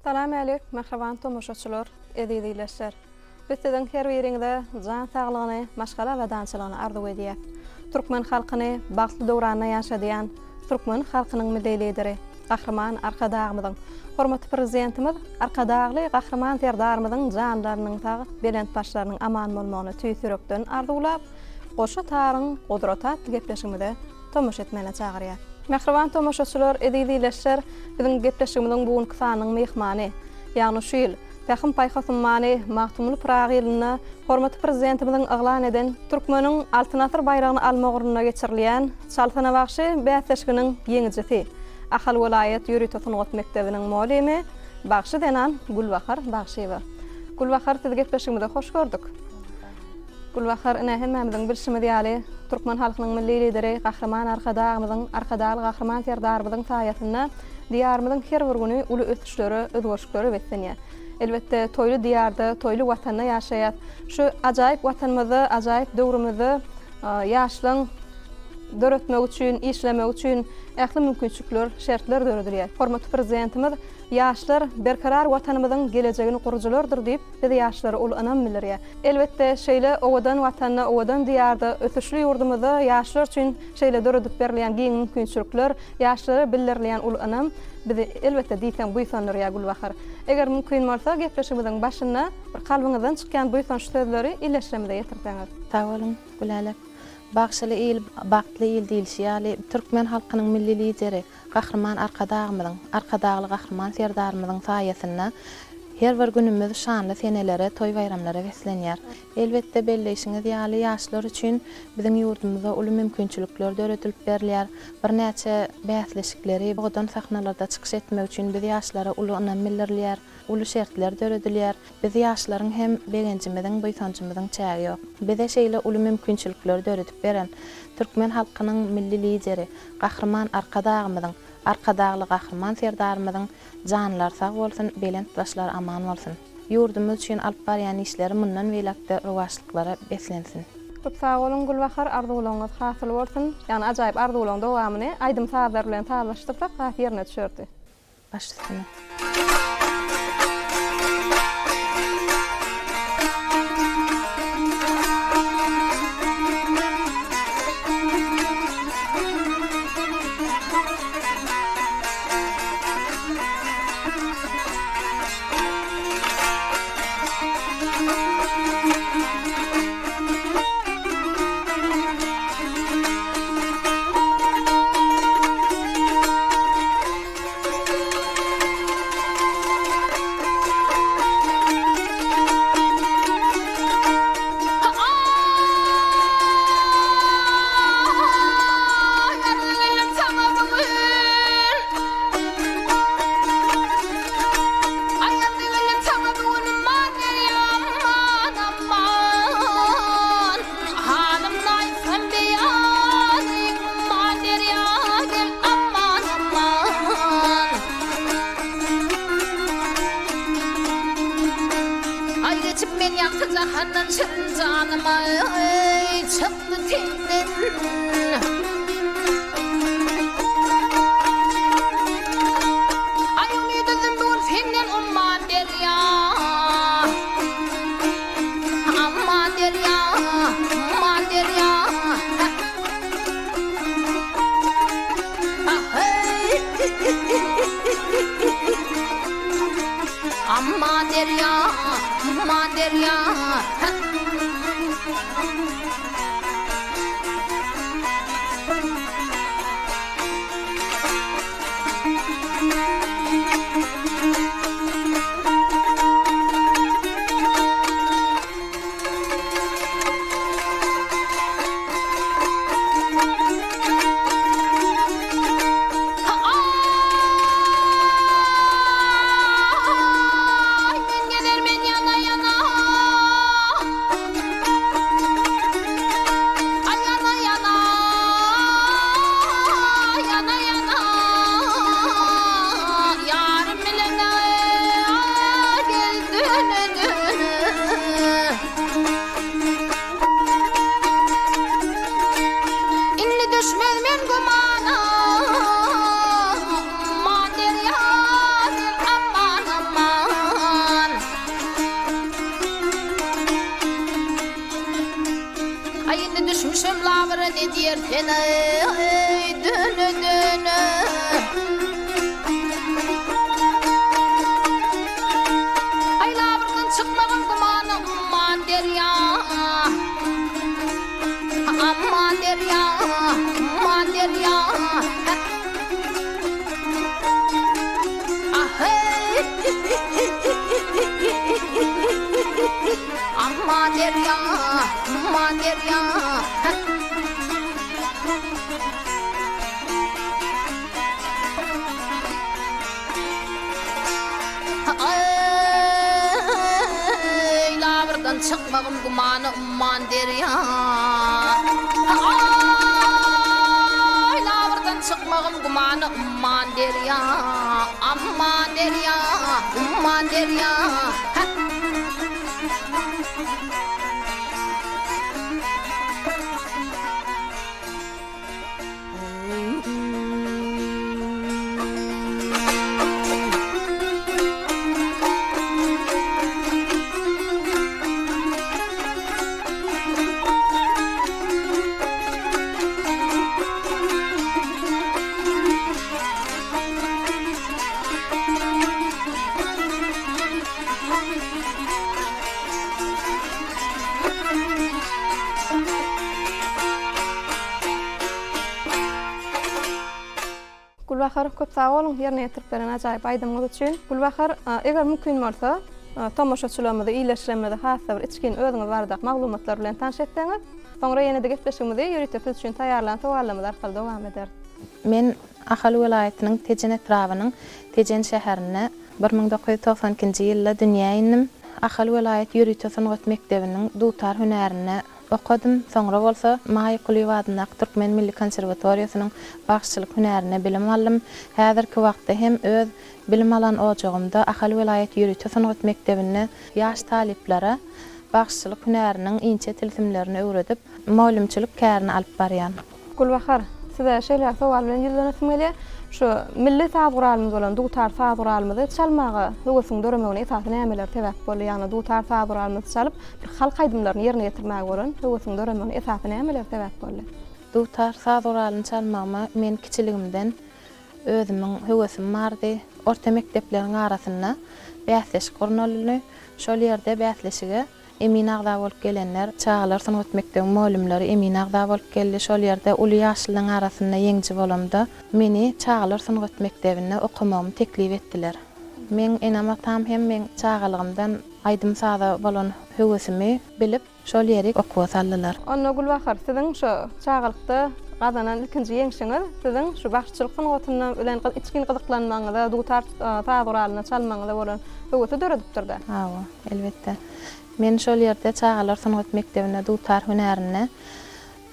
Salam älik, mähriban tomaşaçylar, eziz ildeşler! Biz siziň her biriňize jan saglygyny, maşgala abadançylygyny arzuw edýäs. Türkmen halkyny bagtly döwranda ýaşadýan türkmen halkynyň Milli Lideri, Gahryman Arkadagymyzyň, hormatly Prezidentimiz Arkadagly Gahryman Serdarymyzyň janlarynyň sag, belent başlarynyň aman bolmagyny tüýs ýürekden arzuwlap, Goşa taryň gudraty atly gepleşigimize tomaşa etmäne çagyrýar. Mähriban tomaşaçylar, eziz ildeşler, biziň gepleşigimiziň bu günki sanynyň myhmany, ýagny şu ýyl, Pähim-paýhas ummany Magtymguly Pyragy ýylynda hormatly Prezidentimiziň yglan eden Türkmeniň Altyn asyr baýragyny almak ugrunda geçirilýän Çalsana bagşy bäsleşiginiň ýeňijisi, Ahal welaýat ýörite sungat mekdebiniň mugallymy, bagşy zenan Gülbahar Bagşyýewa. Gülbahar, sizi gepleşigimize hoş gördük. Gülbahar, ine, hemmämiziň bilşimiz ýaly, türkmen halkynyň Milli Lideri Gahryman Arkadagymyzyň, Arkadagly Gahryman Serdarymyzyň saýasynda Diýarymyzyň her bir güni uly ösüşlere, özgerişliklere beslenýär. Elbetde, toýly Diýarda, toýly Watanda ýaşaýas. Şu ajaýyp Watanymyzda, ajaýyp döwrümizde ýaşlaň döretmegi üçin, işlemegi üçin ähli mümkinçilikler, şertler döredilýär. Hormatly Prezidentimiz Ýaşlar, berkarar Watanymyzyň gelejegini gurujylardyr diýip, biz ýaşlara uly ynam bildirýär. Elbetde, şeýle owadan Watanda, owadan Diýarda, ösüşli ýurdumyzda ýaşlar üçin şeýle döredip berilýän giň mümkinçilikler, ýaşlara bildirilýän uly ynam bizi, elbetde, diýseň buýsandyrýar, Gülbahar. Eger mümkin bolsa, gepleşigimiziň başynda bir kalbyňyzdan çykýan buýsançly sözleri ildeşlerimize ýetirseňiz. Sag boluň, Gülälek. Bagşyly il, bagtly il diýlişi ýaly, türkmen halkynyň Milli Lideri Gahryman Arkadagymyzyň, Arkadagly Gahryman Serdarymyzyň saýasynda her bir günümiz şanly senelere, toý-baýramlara beslenýär. Elbetde, belleýşiňiz ýaly, ýaşlar üçin biziň ýurdumyzda uly mümkinçilikler döredilip berilýär. Birnäçe bäsleşikleri, owadan sahnalarda çykyş etmek üçin biz ýaşlara uly ynam bildirilýär, uly şertler döredilýär. Biz ýaşlaryň hem begenjimiziň, buýsanjymyzyň çägi ýok. Bize şeýle uly mümkinçilikleri döredip beren türkmen halkynyň Milli Lideri, Gahryman Arkadagymyzyň, Arkadagly Gahryman Serdarymyzyň janlary sag bolsun, belent başlary aman bolsun! Ýurdumyz üçin alyp barýan işleri mundan beýläk-de rowaçlyklara beslensin! Köp sag boluň Gülbahar arzuwlaryňyz hasyl bolsun. Ýagny ajaýyp arzuwlaryň dowamyny aýdym-sazlar bilen sazlaşdyrsak has ýerine düşerdi. Baş üstüne. edýär sen eý döne döne. Aý labyrdan çykmagym gümana umman derýa. Amman derýa, umman derýa. Amman derýa, umman derýa. Aý, labyrdan çykmagym gümana umman derýa. Aý, labyrdan çykmagym gümana umman derýa. Amman derýa, umman derýa. Gülbahar köp sag boluň ýerine ýetirip beren ajaýyp aýdymyňyz üçin. Gülbahar eger mümkin bolsa tomaşaçylarymyzy ildeşlerimizi hasda bir içgin özüňiz baradaky maglumatlar bilen tanyş etseňiz. Soňra ýene-de gepleşigimizi ýörite siz üçin taýýarlan sowallarymyz arkaly dowam ederis. Men Ahal welaýatynyň Tejen etrabynyň Tejen şäherinde 1992-nji ýylda dünýä indim. Ahal welaýat ýörite sungat mekdebiniň dutar hünärinde okadym. Soňra bolsa Maýa Kulyýewa adyndaky Türkmen milli konserwatoriýasynyň bagşyçylyk hünärinde bilim aldym. Häzirki wagtda hem öz bilim alan ojagymda Ahal welaýat ýörite sungat mekdebinde ýaş talyplara bagşyçylyk hünäriniň inçe tilsimlerini öwredip, mugallymçylyk kärini alyp barýan. Gülbahar, size şeýle sowal bilen ýüzlenesim gelýär. Şu milli saz guralymyz bolan dutar saz guralymyzy çalmaga höwesiň döremegine esasy nämeler sebäp boldy? Ýagny dutar saz guralymyzy çalyp, bir halk aýdymlaryny ýerine ýetirmäge bolan höwesiň döremegine esasy nämeler sebäp boldy? Dutar saz guralyny çalmagyma men kiçiligimden özümiň höwesim bardy. Orta mekdepleriň arasynda bäsleşik gurnalyndy. Şol ýerde bäsleşige Emin agza bolup gelenler, çagalar sungat mekdebiň mugallymlary emin agza bolup geldi. Şol ýerde uly ýaşlylaryň arasynda ýeňiji bolamda, meni çagalar sungat mekdebinde okamagymy teklip etdiler. Meň enem-atam hem meň çagalygymdan aýdym-saza bolan höwesimi bilip, şol ýerik okuwa saldylar. Onda Gülbahar, siziň şu çagalykda gazanan ilkinji ýeňşiňiz siziň şu bagşyçylyk sungatynda bilen içgin gyzyklanmagyňyza, dutar saz guralyny çalmagyňyza bolan höwesi döredipdir-dä? Hawa. Elbetde. Men şol ýerde çagalar sungat mekdebinde dutar hünärinde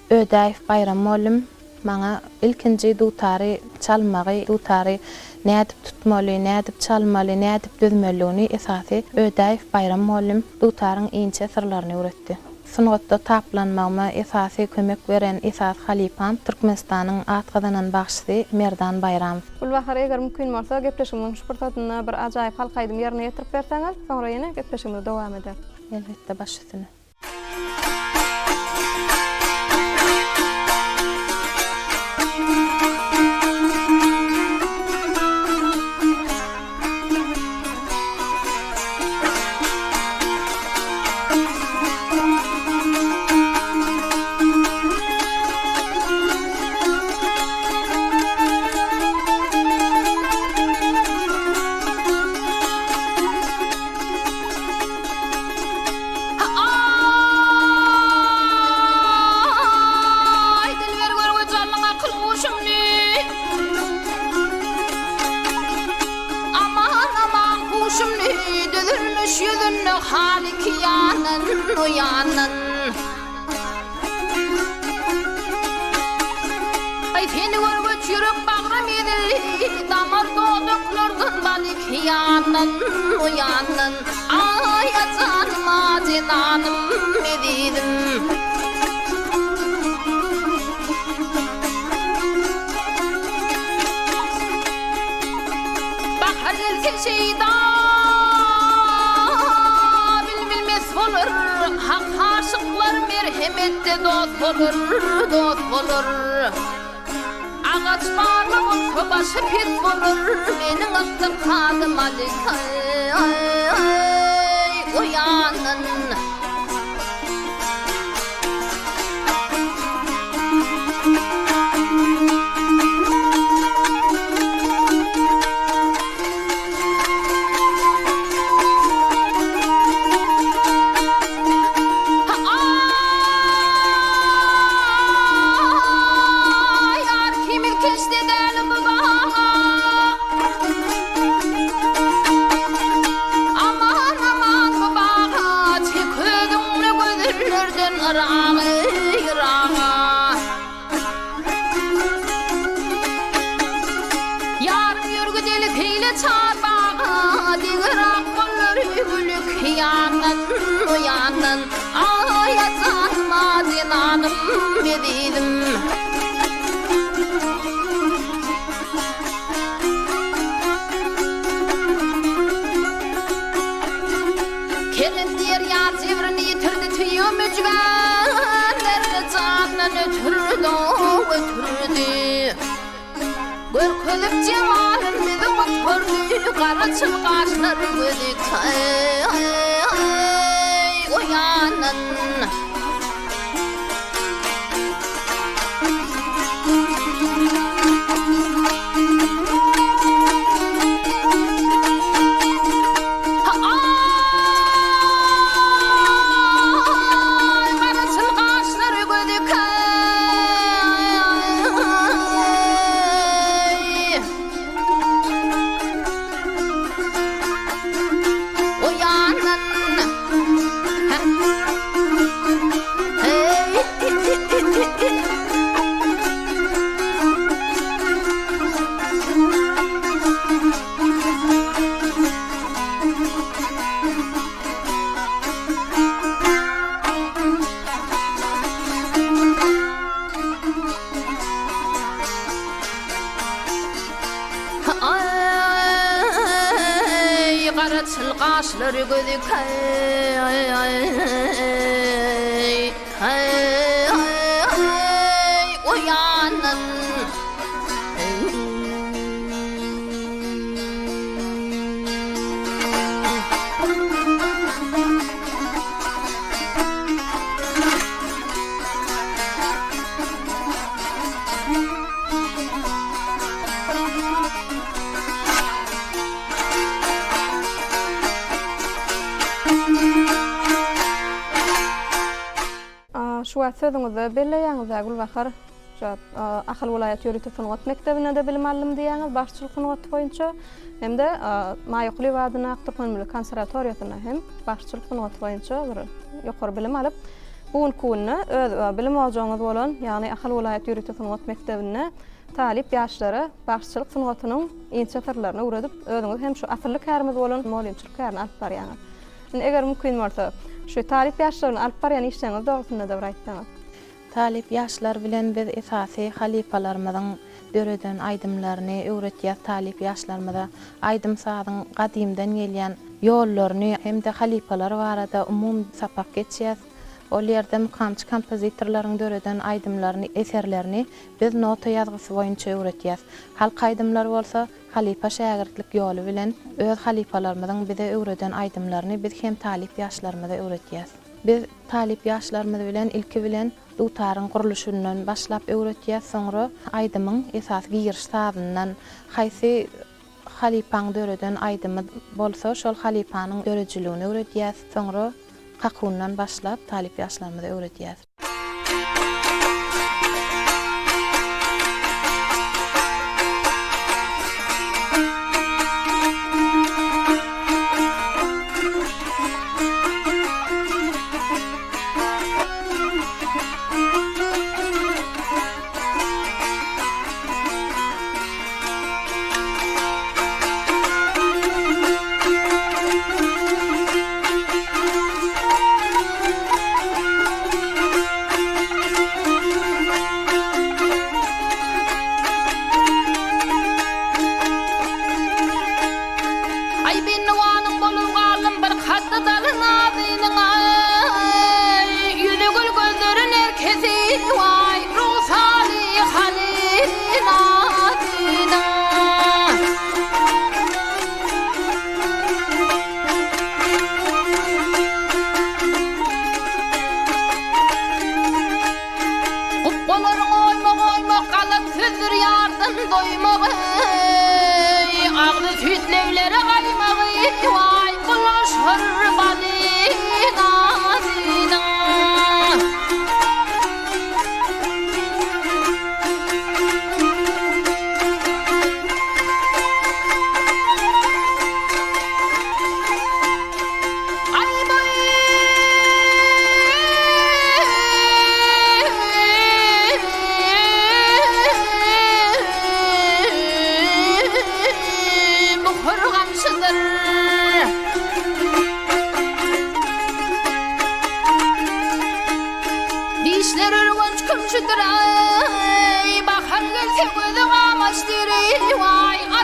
Ödäýew Baýram mugallym maňa ilkinji dutary çalmagy, dutary nädip tutmaly, nädip çalmaly, nädip düzmelidigini esasy Ödäýew Baýram mugallym dutaryň inçe syrlaryny öwretdi. Sungatda taplanmagyma esasy kömek beren esasy halypam Türkmenistanyň at gazanan bagşysy Merdan Baýramow. Gülbahar eger mümkin bolsa gepleşigimiziň şu pursatynda bir ajaýyp halk aýdymy ýerine ýetirip berseňiz, soňra ýene gepleşigimizi dowam ederis. Elbetde baş üstüne. Aý dilber görgüjanlyň akyl huşumny Aman aman huşumny düzülmiş ýüzünde hal iki ýandan o ýandan Aý seni görgüç ýürek bagrym ezildi damar dodaklardan bal iki ýandan o ýandan Aý a janym a jenanym ezizim. Bahar gelse şeýda bilbil mes bolar, Hak aşyklar merhemet. Merhemetde dost bolar, dost bolar. Agaç barly bolsa başy pes bolar, Meniň ykdykadym Alykaý, oýanyn. Aý, ýar kimin keşde däl bu baga. Aman, aman bu baga, çek özüňni gözellerden yraga, yraga. Ýarym ýörgi deli seýle çar baga, Deger ak gollary gülük ýandan, o ýandan. Aý, janym, a jenanym, ezizim. Kerem diýer ýar jebrini ýitirdi tüýe müjgänlerini jandan ötürdi, ötürdi. Görkezip jemalyn bizi gutardy, garaçyl gaşlary gözi oýanyn. Aý, garaçyl gaşlary gözi köý. Oýanyn. Aý, garaçyl gaşlary gözi köý, oýanyn. Şu wagt sözüňizde belleýäňiz-dä Gülbahar, şu Ahal welaýat ýörite sungat mekdebinde-de bilim aldym diýýäňiz bagşyçylyk sungaty boýunça hem-de Maýa Kulyýewa adyndaky Türkmen milli konserwatoriýasynda hem bagşyçylyk sungaty boýunça bir ýokary bilim alyp, bu günki günde öz bilim ojagyňyz bolan, ýagny Ahal welaýat ýörite sungat mekdebinde talyp ýaşlara bagşyçylyk sungatynyň inçe syrlaryny öwredip, özüňiz hem şu asylly kärimiz bolan mugallymçylyk kärini alyp barýaňyz. Indi eger mümkin bolsa, şu talyp ýaşlar bilen alyp barýan işleriňiz dogrusynda-da bir aýtsaňyz. Talyp ýaşlar bilen biz esasy halypalarymyzyň döreden aýdymlaryny öwretýäs talyp ýaşlarymyza. Aýdym-sazyň gadymdan gelýän ýollaryny hem-de halypalar barada umumy sapak geçýäs. Ol ýerde mukamçy kompozitorlaryň döreden aýdymlaryny, eserlerini biz nota ýazgysy boýunça öwretýäs. Halk aýdymlary bolsa Halypa-şägirtlik ýoly bilen öz halypalarymyzyň bize öwreden aýdymlaryny biz hem talyp ýaşlarymyza öwretýäs. Biz talyp ýaşlarymyz bilen ilki bilen dutaryň gurluşyndan başlap öwretýäs, soňra aýdymyň esasy giriş sazyndan, haýsy halypaň döreden aýdymy bolsa şol halypanyň döredijiligini öwredýäs, soňra kakundan başlap talyp ýaşlarymyza öwredýäs.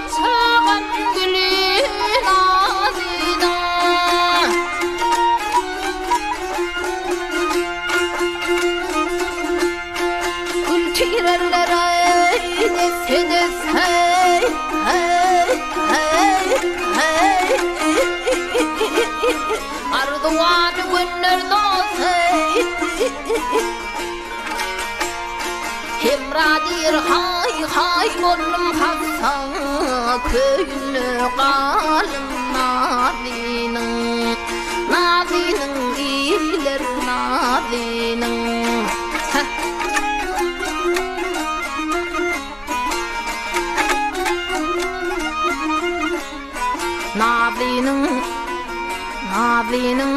Açylan güli nazynyň. Gül tirerler aý desse-desse heý, heý, heý, Arzuwany günler dost heý. Hemra diýr haý haý boldum hassa Köýünde galym nazynyň Nazynyň iller nazynyň Heh. Nazynyň Nazynyň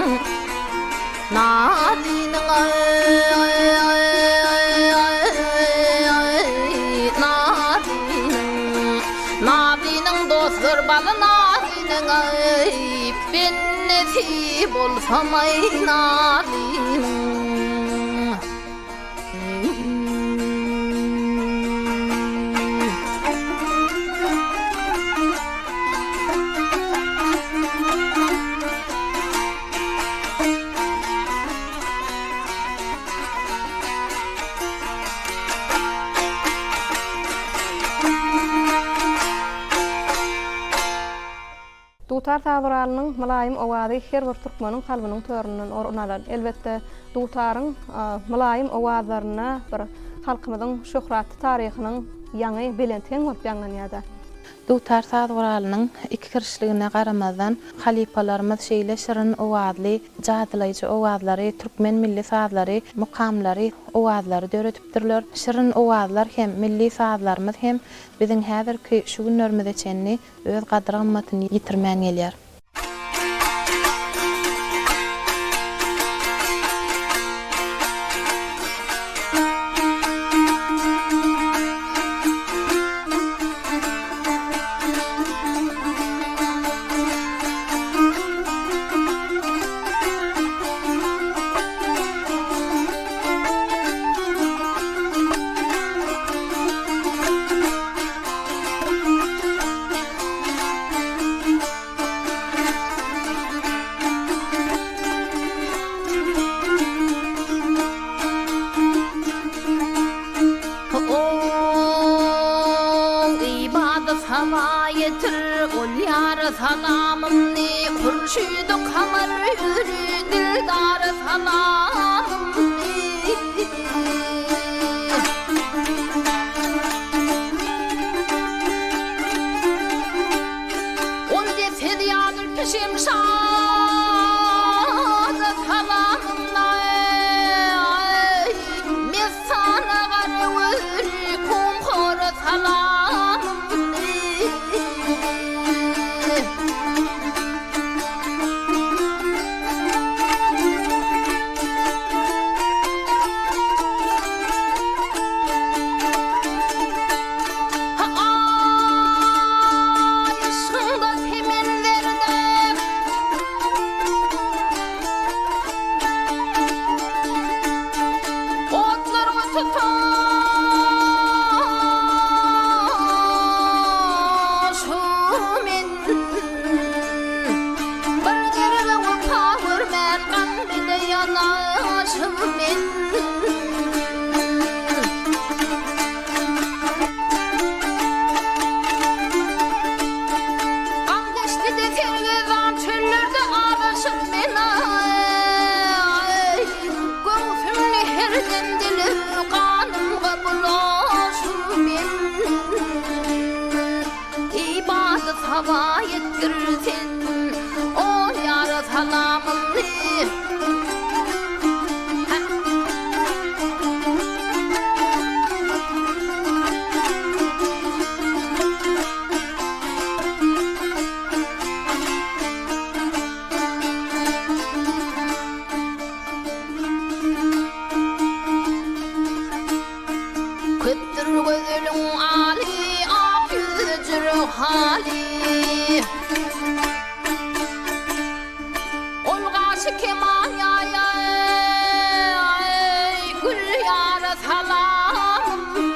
Nazynyň Nazynyň Nazynyň dostlar baly Nazynyň aý Bendesi bolsam aý Nazynyň. Dutar saz guralynyň mylaýym owazy her bir türkmeniň kalbynyň töründen orun alan. Elbetde, dutaryň mylaýym owazlarynda bir halkymyzyň şöhratly taryhynyň ýaňy belent heň bolup ýaňlanýar-da. Dutar saz guralynyň iki kirişligine garamazdan, halypalarymyz şeýle şirin owazly, jadylaýjy owazlary, türkmen milli sazlary, mukamlary, owazlary döredipdirler. Şirin owazlar hem, milli sazlarymyz hem biziň häzirki şu günlerimize çenli öz gadyr-gymmatyny ýitirmän gelýär. Saba ýetir ol ýara salamymny Hurşydy kamar ýüzli dildara salamymny. Ol depez ýazyl pişem şada salamyna Messana gara gözli kumhora salamyny. Aý, yşgyňda semen zerde. Otlaryňy tutaşyp men. Bir derbe wepa görmän gam bile ýanaşyp men. Gam deşdi-de sergezdan çöllerde azaşyp men aý. Göwsümni her dem dilip ganymga bulaşyp men. Eý bady saba ýetgir sen ol ýara salamymy. Köpdür gözeliň aly, ak ýüzli jürek haly. Ol gaşy keman ýaýa, gül ýara salamym.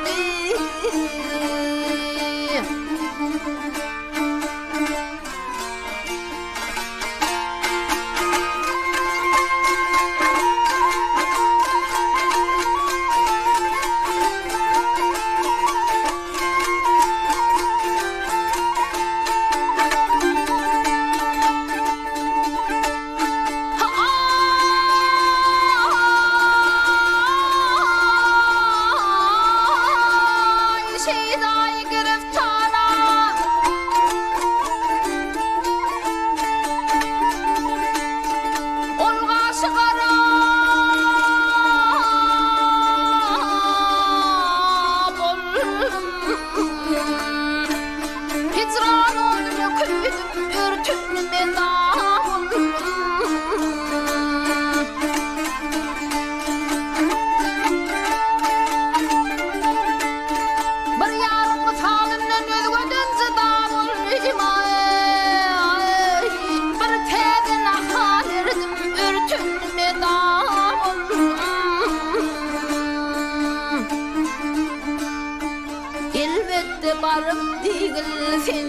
Tünde dam Elbetde baryp diýgil sen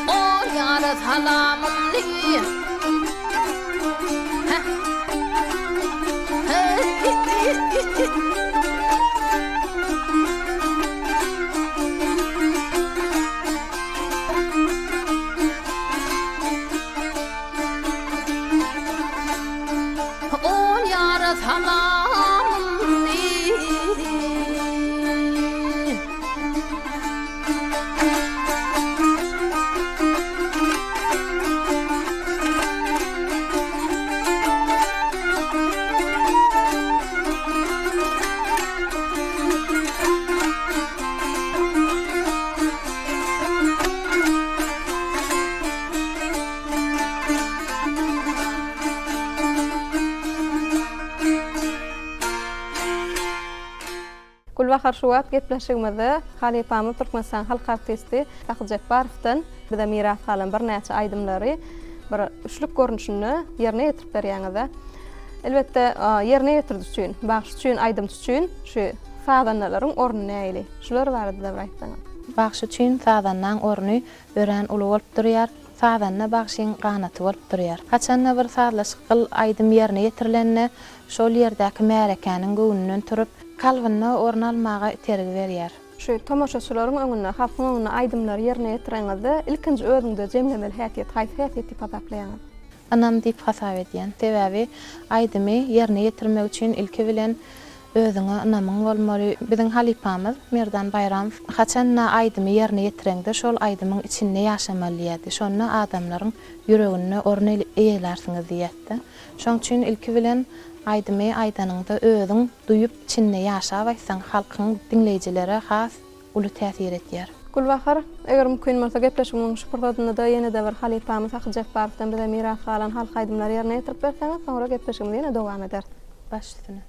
O ýara salamymny Ol ýara salamymny. Gülbahar şu wagt gepleşigimizde halypamyz Türkmenistanyň halk artisti Sahy Jepbarowdan bize miras galan birnäçe aýdymlary bir üçlük görnüşinde ýerine ýetirip berýäňiz-de. Elbetde, ýerine ýetiriji üçin, bagşy üçin, aýdymçy üçin şu sazandalaryň orny nähili? Şular barada-da bir aýtsaňyz. Bagşy üçin sazandaň orny örän uly bolup durýar. Sazanda bagşyň ganaty bolup durýar. Haçanda bir sazlaşykgyl aýdym ýerine ýetirilende, şol ýerdäki märekäniň göwnünden turup, kalbynda orun almaga itergi berýär. Şu tomaşaçylaryň öňünde, halkyň öňünde aýdymlary ýerine ýetireňizde, ilkinji özüňde jemlemeli häsiýet haýsy häsiýet diýip hasaplaýaňyz? Ynam diýip hasap edýän. Sebäbi aýdymy ýerine ýetirmek üçin ilki bilen özüňe ynamyň bolmaly. Biziň halypamyz Merdan Baýramow haçanda aýdymy ýerine ýetireňde şol aýdymyň içinde ýaşamaly diýýärdi. Şonda adamlaryň ýüreginde orun eýelärsiňiz diýýärdi. Şoň üçin ilki bilen aýdymy aýdanyňda özüň duýup içinde ýaşap aýtsaň halkyň diňleýjilere has uly täsir edýär. Gülbahar, eger mümkin bolsa gepleşigimiziň şu pursatynda-da ýene-de bir halypamyz Sahy Jepbarowdan bize miras galan halk aýdymlary ýerine ýetirip berseňiz, soňra gepleşigimizi ýene dowam ederis. Baş üstüne.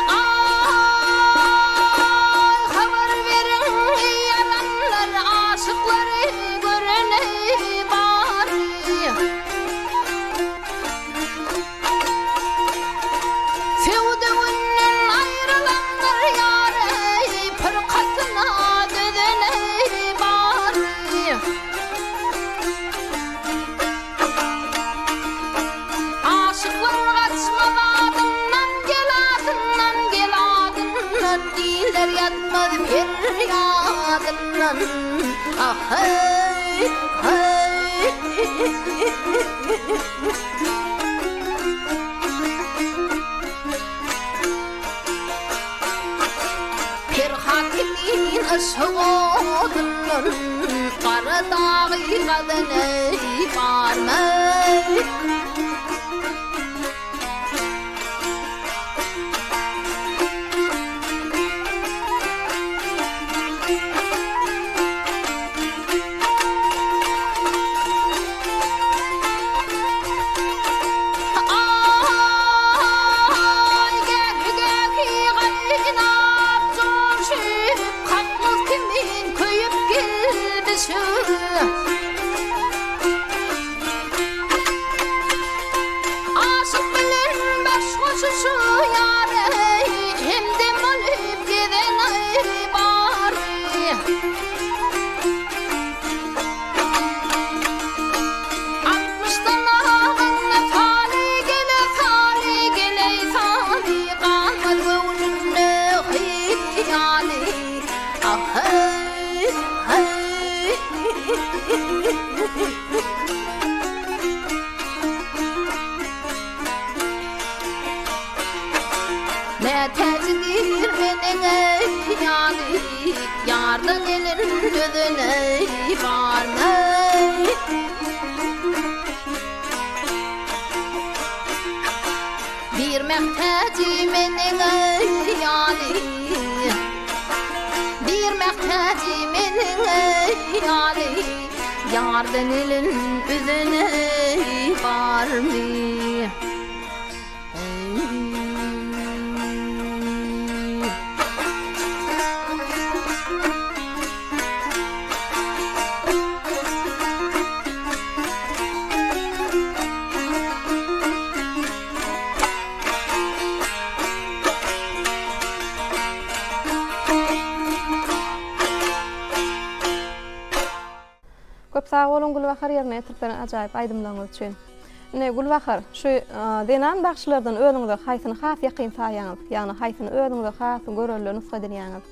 Aý, habar beriň, eý ýaranlar, aşyklary göreni bary. Söwdüginden aýrylandyr ýary, Pyrkatyna dözeni bary. Aşyklar gaçmaz adyndan, Gel adyndan, gel adyndan, Diller ýatmaz perýadyndan. Ah-heý, heý. Perhat kimin yşyk odundan Gara dagy gazan eý barmy? Aý, gähi-gähi gaýnap joşup, Kakmaz kimin köýüp gelmişim. meniň ýaly Bir mätäji meniň ýaly Ýardan elin üzen barmy? Köp sag boluň Gülbahar ýerine ýetirip beren ajaýyp aýdymlaryňyz üçin. Indi Gülbahar, şu zenan bagşylardan özüňize haýsyny has ýakyn saýýaňyz? Ýagny haýsyny özüňize has görelde nusga edinýäňiz?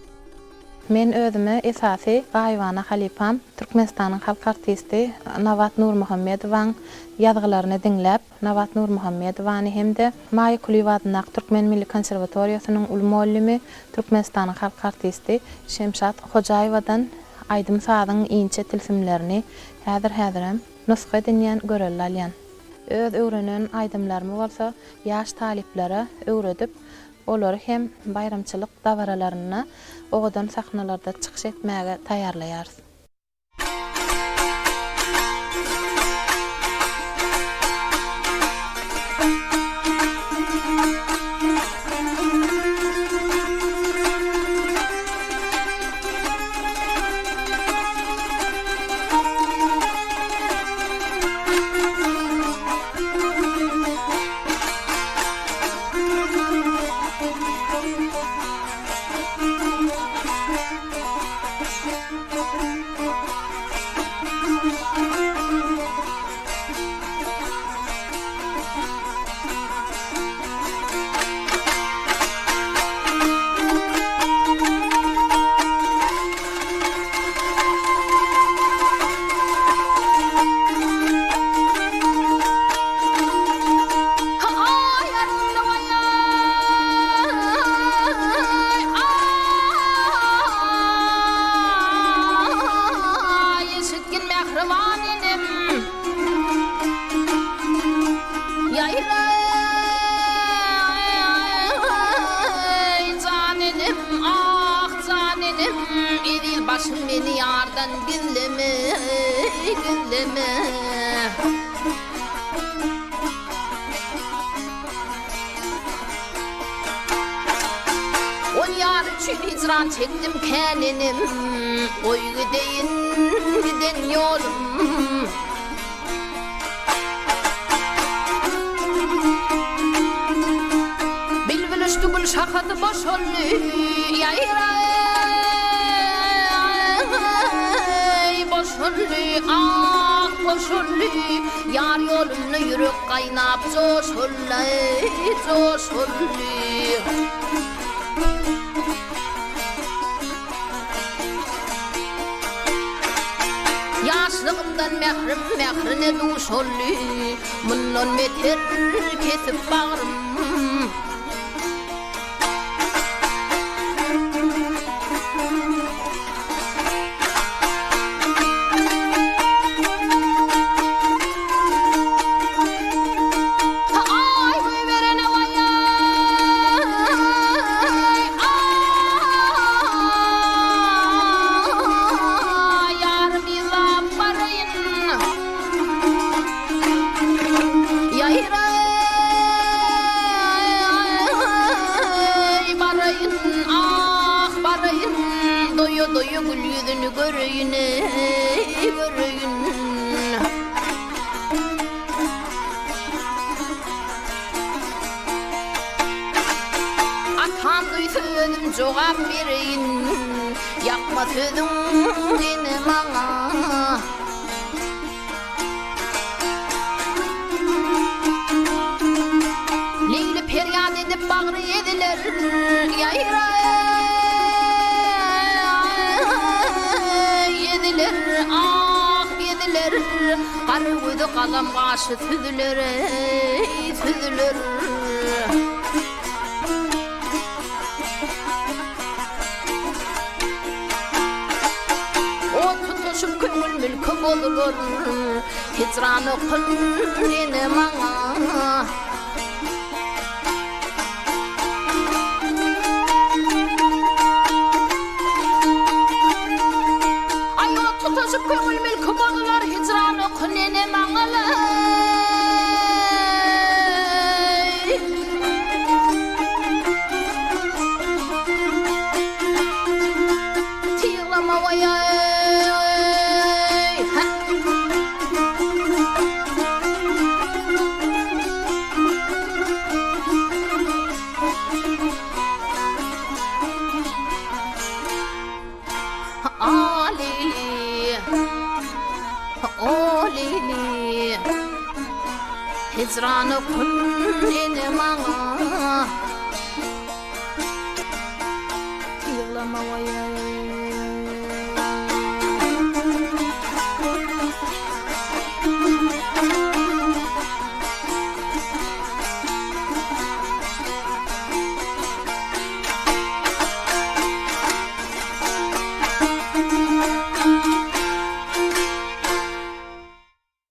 Men özüme esasy gaýybana halypam, Türkmenistanyň halk artisti Nabat Nurmuhammedowaň ýazgylaryny diňläp, Nabat Nurmuhammedowany hem-de Maýa Kulyýewa adyndaky Türkmen milli konserwatoriýasynyň uly mugallymy, Türkmenistanyň halk artisti Şemşat Hojaýewadan aýdym-sazyň inçe tilsimlerini häzir-häzirem nusga edinýän, görelde alýan. Öz öwrenen aýdymlarymy bolsa ýaş talyplara öwredip, olary hem baýramçylyk dabaralarynda owadan sahnalarda çykyş etmäge taýýarlaýarys. Ol ýar üçin hijran çekdim kän inim, Goý gideýin giden ýolum. Bilbil uçdy gül şahasy boşaldy, Ýaýraý boşaldy, ah boşaldy, Ýar ýolunda ýürek gaýnap joşaldy, joşaldy. Ýaşlygymdan mährim mährine duşaldy, Mundan beter kesip bagrym. Aý goýberene waý-aý, aý, ýarym yzlap baraýyn. Ýaýraý baraýyn, ah, baraýyn, Doýa-doýa gül ýüzüni göreýin-eý, göreýin. Atam duýsa özüm jogap bereýin, Ýakma sözüň ene maňa. Leýli perýat edip bagry eziler, Ýaýraý eziler, ah eziler, Gara gözi galam gaşy süzüler, eý süzüler. Ot tutuşyp köňül mülki bozular, Hijran okun ene maňa. nähili Hijrany kün ene maňa Ýyglama waý.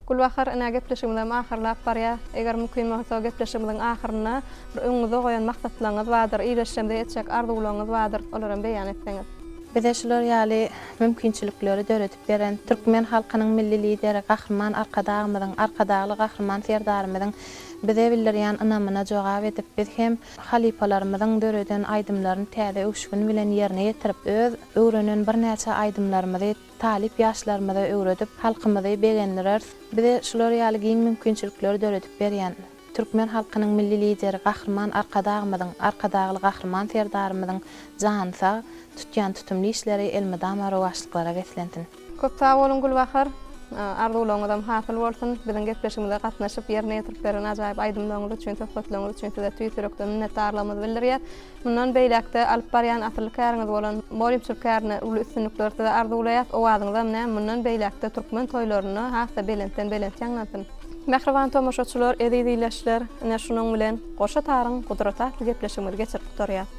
Gülbahar, ine gepleşigimizem ahyrlap barýar. Eger mümkin bolsa gepleşigimiziň ahyrynda bir öňüňizde goýan maksatlaryňyz bardyr, ildeşlerimize etjek arzuwlaryňyz bardyr, olaram beýan etseňiz. Bize şular ýaly mümkinçilikleri döredip beren türkmen halkynyň Milli Lideri Gahryman Arkadagymyzyň, Arkadagly Gahryman Serdarymyzyň bize bildirýän ynamyna jogap edip, biz hem halypalarymyzyň döreden aýdymlaryny täze öwüşgin bilen ýerine ýetirip, öz öwrenen birnäçe aýdymlarymyzy talyp ýaşlarymyza öwredip, halkymyzy begendireris. Bize şular ýaly giň mümkinçilikleri döredip berýän türkmen halkynyň Milli Lideri Gahryman Arkadagymyzyň, Arkadagly Gahryman Serdarymyzyň jany sag, tutýan tutumly işleri elmydama rowaçlyklara beslensin! Köp sag boluň Gülbahar. Arzuwlaryňyzam hasyl bolsun. Biziň gepleşigimize gatnaşyp ýerine ýetirip beren ajaýyp aýdymlaryňyz üçin, söhbetleriňiz üçin size tüýs ýürekden minnetdarlygymyzy bildirýäs. Mundan beýläk-de alyp barýan asylly käriňiz bolan mugallymçylyk kärinde uly üstünlikleri size arzuwlaýas. Owazyňyzam näme mundan beýläk-de türkmen toýlarynda has-da belentden belent ýaňlansyn. Mähriban tomaşaçylar, eziz ildeşler, ine şunuň bilen Goşa taryň gudraty atly gepleşigimizi geçirip gutarýas.